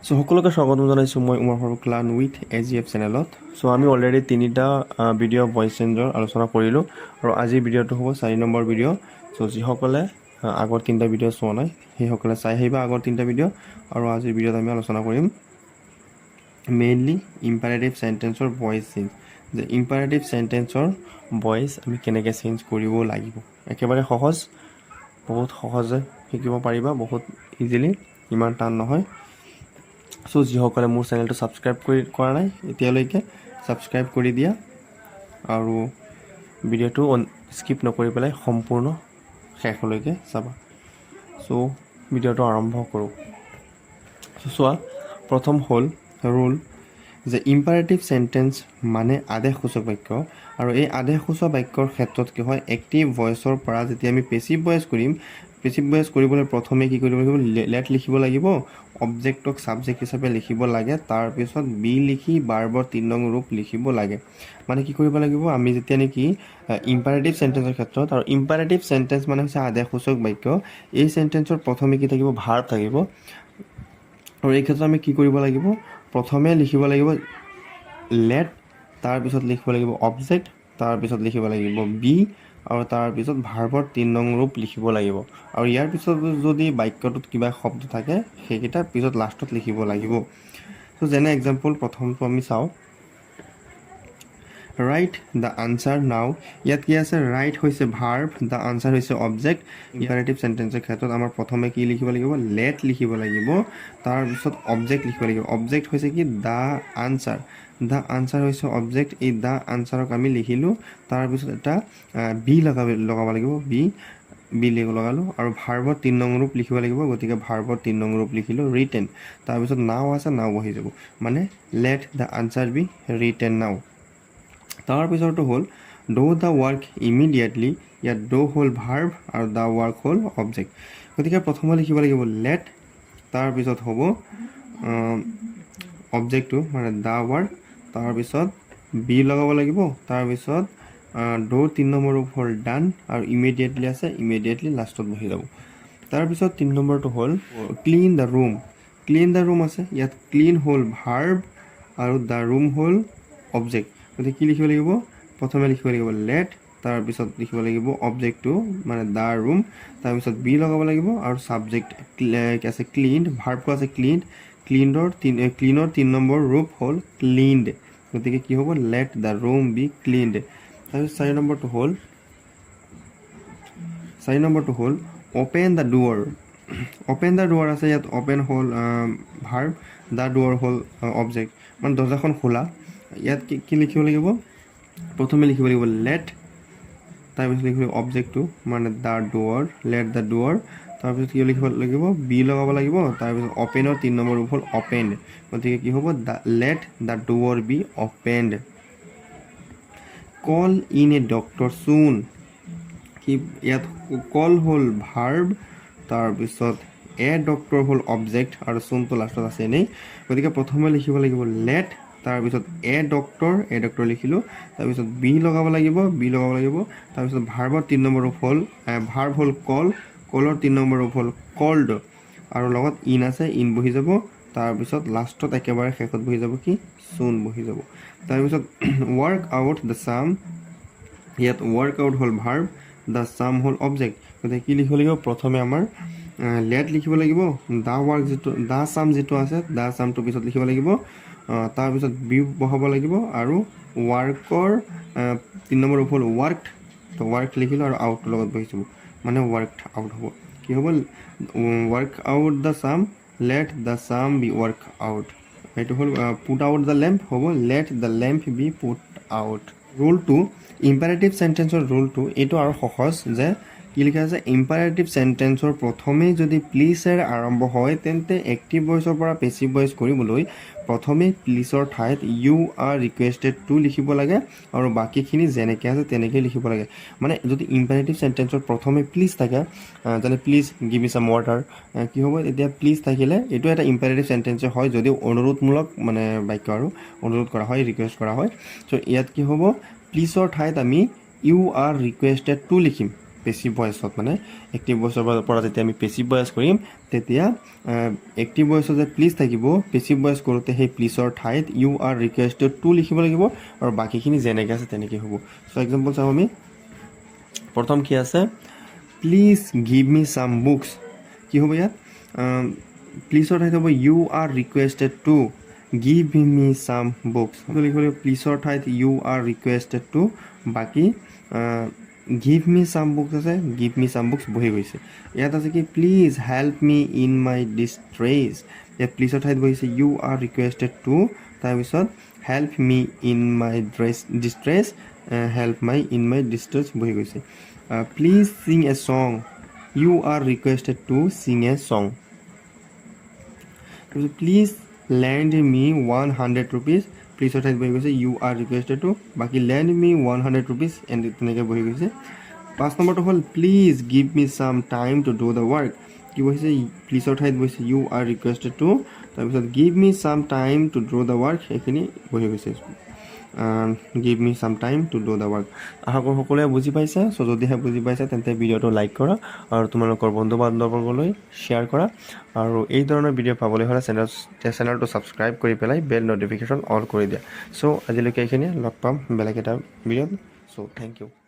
চ' সকলোকে স্বাগতম জনাইছোঁ মই Umar Farooq learn with A G F চেনেলত। চ' আমি অলৰেডি তিনিটা ভিডিঅ' ভইচ চেঞ্জৰ আলোচনা কৰিলোঁ আৰু আজিৰ ভিডিঅ'টো হ'ব 4 নম্বৰ ভিডিঅ'। চ' যিসকলে আগৰ তিনিটা ভিডিঅ' চোৱা নাই, সেইসকলে চাই আহিবা আগৰ তিনিটা ভিডিঅ'। আৰু আজিৰ ভিডিঅ'ত আমি আলোচনা কৰিম মেইনলি ইম্পাৰেটিভ চেণ্টেন্সৰ ভইচ চেঞ্জ, যে ইম্পাৰেটিভ চেণ্টেন্সৰ ভইচ আমি কেনেকৈ চেঞ্জ কৰিব লাগিব। একেবাৰে সহজ, বহুত সহজে শিকিব পাৰিবা, বহুত ইজিলি, ইমান টান নহয়। চ' যিসকলে মোৰ চেনেলটো ছাবস্ক্ৰাইব কৰা নাই এতিয়ালৈকে, ছাবস্ক্ৰাইব কৰি দিয়া আৰু ভিডিঅ'টো স্কিপ নকৰি পেলাই সম্পূৰ্ণ শেষলৈকে চাবা। চ' ভিডিঅ'টো আৰম্ভ কৰোঁ। চ' চোৱা, প্ৰথম হ'ল ৰুল যে ইম্পাৰেটিভ চেণ্টেন্স মানে আদেশসূচক বাক্য। আৰু এই আদেশসূচক বাক্যৰ ক্ষেত্ৰত কি হয়? এক্টিভ ভইচৰ পৰা যেতিয়া আমি পেচিভ ভইচ কৰিম, পেচিভ ভইচ কৰিবলৈ প্ৰথমে কি কৰিব লাগিব? লেট লিখিব লাগিব, অবজেক্টক ছাবজেক্ট হিচাপে লিখিব লাগে, তাৰপিছত বি লিখি ভাৰ্বৰ 3 নং ৰূপ লিখিব লাগে। মানে কি কৰিব লাগিব আমি যেতিয়া নেকি ইম্পাৰেটিভ চেণ্টেন্সৰ ক্ষেত্ৰত, আৰু ইম্পাৰেটিভ চেণ্টেন্স মানে হৈছে আদেশসূচক বাক্য, এই চেণ্টেন্সৰ প্ৰথমে কি থাকিব? ভাৰ্ব থাকিব। আৰু এই ক্ষেত্ৰত আমি কি কৰিব লাগিব? প্ৰথমে লিখিব লাগিব লেট, তাৰপিছত লিখিব লাগিব অবজেক্ট, তাৰপিছত লিখিব লাগিব বি আৰু তাৰপিছত ভাৰ্বৰ 3 নং ৰূপ লিখিব লাগিব। আৰু ইয়াৰ পিছত যদি বাক্যটোত কিবা শব্দ থাকে, সেইকেইটা পিছত লাষ্টত লিখিব লাগিব। চ' যেনে এক্সাম্পল প্ৰথমটো আমি চাওঁ, "Write the answer now." ইয়াত কি আছে? ৰাইট হৈছে ভাৰ্ব, the answer হৈছে অবজেক্ট। ইম্পাৰেটিভ চেণ্টেন্সৰ ক্ষেত্ৰত আমাৰ প্ৰথমে কি লিখিব লাগিব? লেট লিখিব লাগিব, তাৰপিছত অবজেক্ট লিখিব লাগিব। অবজেক্ট হৈছে কি? The answer. The answer হৈছে অবজেক্ট। এই the আনচাৰক আমি লিখিলোঁ, তাৰপিছত এটা বি লগাব লাগিব। বি বি লগালোঁ আৰু ভাৰ্বৰ 3 নং ৰূপ লিখিব লাগিব। গতিকে ভাৰ্বৰ 3 নং ৰূপ লিখিলোঁ ৰিটেন। তাৰপিছত নাও আছে, নাও বহি যাব। মানে "Let the answer be written now." তাৰপিছৰটো হ'ল "Do the work immediately." ইয়াত do হ'ল ভাৰ্ব আৰু the work হ'ল অবজেক্ট। গতিকে প্ৰথমে লিখিব লাগিব লেট, তাৰপিছত হ'ব অবজেক্টটো মানে the work, তাৰপিছত বি লগাব লাগিব, তাৰপিছত ড'ৰ 3 নম্বৰ ৰূপ হ'ল ডান আৰু ইমিডিয়েটলি আছে, ইমিডিয়েটলি লাষ্টত বহি যাব। তাৰপিছত 3 নম্বৰটো হ'ল "Clean the room." "Clean the room" আছে, ইয়াত ক্লিন হ'ল ভাৰ্ব আৰু the room হ'ল অবজেক্ট। গতিকে কি লিখিব লাগিব? প্ৰথমে লিখিব লাগিব লেট, তাৰপিছত লিখিব লাগিব অবজেক্টটো মানে the room, তাৰপিছত বি লগাব লাগিব আৰু ছাবজেক্ট আছে ক্লিনড, ভাৰ্বটো আছে ক্লিনড। ক্লিনৰ 3 নম্বৰ ৰূপ হ'ল ক্লিনড। গতিকে কি হ'ব? "Let the room be cleaned." তাৰপিছত 4 নম্বৰটো হ'ল "Open the door." "Open the door" আছে, ইয়াত অ'পেন হ'ল ভাৰ্ব, the ড'ৰ হ'ল অবজেক্ট, মানে দৰ্জাখন খোলা। ইয়াত কি কি লিখিব লাগিব? প্ৰথমে লিখিব লাগিব লেট, তাৰপিছত লিখিব লাগিব অবজেক্টটো মানে the door, let the door, তাৰপিছত কি লিখিব লাগিব? বি লগাব লাগিব। তাৰপিছত অ'পেনৰ 3 নম্বৰ ৰূপ হ'ল অ'পেণ্ড। গতিকে কি হ'ব? "Let the door be opened." "Call in a doctor soon." কি ইয়াত কল হ'ল ভাৰ্ব, তাৰপিছত এ ডক্টৰ হ'ল অবজেক্ট আৰু চুনটো লাষ্টত আছে এনেই। গতিকে প্ৰথমে লিখিব লাগিব লেট, তাৰপিছত এ ডক্টৰ, এ ডক্টৰ লিখিলোঁ, তাৰপিছত বি লগাব লাগিব, বি লগাব লাগিব, তাৰপিছত ভাৰ্বৰ 3 নম্বৰ ৰূপ হ'ল, ভাৰ্ব হ'ল কল, কলৰ 3 নম্বৰ ৰূপ হ'ল কল্ড আৰু লগত ইন আছে, ইন বহি যাব। তাৰপিছত লাষ্টত একেবাৰে শেষত বহি যাব কি? চুন বহি যাব। তাৰপিছত "Work out the sum." ইয়াত ৱৰ্ক আউট হ'ল ভাৰ্ব, the চাম হ'ল অবজেক্ট। গতিকে কি লিখিব লাগিব? প্ৰথমে আমাৰ লেট লিখিব লাগিব, the work যিটো, the চাম যিটো আছে, the চামটো পিছত লিখিব লাগিব, তাৰপিছত বি বহাব লাগিব আৰু ৱৰ্কৰ 3 নম্বৰ ৰূপ হ'ল ৱৰ্কড। তো ৱৰ্ক লিখিলোঁ আৰু আউটটোৰ লগত বহি যাব, মানে ৱৰ্কড আউট হ'ব। কি হ'ব? "Work out the sum." "Let the sum be worked out." এইটো হ'ল "Put out the lamp" হ'ব "Let the lamp be put out." ৰুলটো, imperative চেণ্টেন্সৰ ৰুলটো এইটো আৰু সহজ যে কি লিখা আছে? ইম্পাৰেটিভ চেণ্টেন্সৰ প্ৰথমেই যদি প্লিজেৰে আৰম্ভ হয়, তেন্তে এক্টিভ ভইচৰ পৰা পেচিভ ভইচ কৰিবলৈ প্ৰথমে প্লিজৰ ঠাইত "ইউ আৰ ৰিকুৱেষ্টেড টু" লিখিব লাগে আৰু বাকীখিনি যেনেকৈ আছে তেনেকৈ লিখিব লাগে। মানে যদি ইম্পাৰেটিভ চেণ্টেন্সৰ প্ৰথমে প্লিজ থাকে, যেনে "Please give me some water", কি হ'ব তেতিয়া? প্লিজ থাকিলে এইটো এটা ইম্পাৰেটিভ চেণ্টেন্সে হয়, যদিও অনুৰোধমূলক মানে বাক্য আৰু অনুৰোধ কৰা হয়, ৰিকুৱেষ্ট কৰা হয়। চ' ইয়াত কি হ'ব? প্লিজৰ ঠাইত আমি "ইউ আৰ ৰিকুৱেষ্টেড টু" লিখিম। পেচিভ ভইচত, মানে এক্টিভ ভইচৰ পৰা যেতিয়া আমি পেচিভ ভইচ কৰিম, তেতিয়া এক্টিভ ভইচত যে প্লিজ থাকিব, পেচিভ ভইচ কৰোঁতে সেই প্লিজৰ ঠাইত "ইউ আৰ ৰিকুৱেষ্টেড টু" লিখিব লাগিব আৰু বাকীখিনি যেনেকৈ আছে তেনেকৈ হ'ব। চ' এক্সাম্পল চাওঁ আমি। প্ৰথম কি আছে? "Please give me some books." কি হ'ব ইয়াত? প্লিজৰ ঠাইত হ'ব "You are requested to give me some books." লিখিব লাগিব প্লিজৰ ঠাইত "ইউ আৰ ৰিকুৱেষ্টেড টু", বাকী "গিভ মি চাম বুকছ" আছে, "গিভ মি চাম বুকছ" বহি গৈছে। ইয়াত আছে কি? "Please help me in my distress." ইয়াত প্লিজৰ ঠাইত বহিছে "ইউ আৰ ৰিকুৱেষ্টেড টু", তাৰপিছত "help me in my distress", "help my in my distress" বহি গৈছে। "Please sing a song." "You are requested to sing a song." তাৰপিছত "Please lend me ₹100." প্লিজৰ ঠাইত বহি গৈছে "ইউ আৰ ৰিকুৱেষ্টেড টু", বাকী "lend me ₹100" and তেনেকৈ বহি গৈছে। পাঁচ নম্বৰটো হ'ল "Please give me some time to do the work." কি বহিছে? প্লিজৰ ঠাইত বহিছে "ইউ আৰ ৰিকুৱেষ্টেড টু", তাৰপিছত "give me some time to do the work", সেইখিনি বহি গৈছে, "give me some time to do the work"। আশা কৰোঁ সকলোৱে বুজি পাইছা। চ' যদিহে বুজি পাইছা, তেন্তে ভিডিঅ'টো লাইক কৰা আৰু তোমালোকৰ বন্ধু বান্ধৱবৰ্গলৈ শ্বেয়াৰ কৰা। আৰু এই ধৰণৰ ভিডিঅ' পাবলৈ হ'লে চেনেলটো ছাবস্ক্ৰাইব কৰি পেলাই বেল ন'টিফিকেশ্যন অন কৰি দিয়া। চ' আজিলৈকে এইখিনিয়ে। লগ পাম বেলেগ এটা ভিডিঅ'ত। চ' thank U.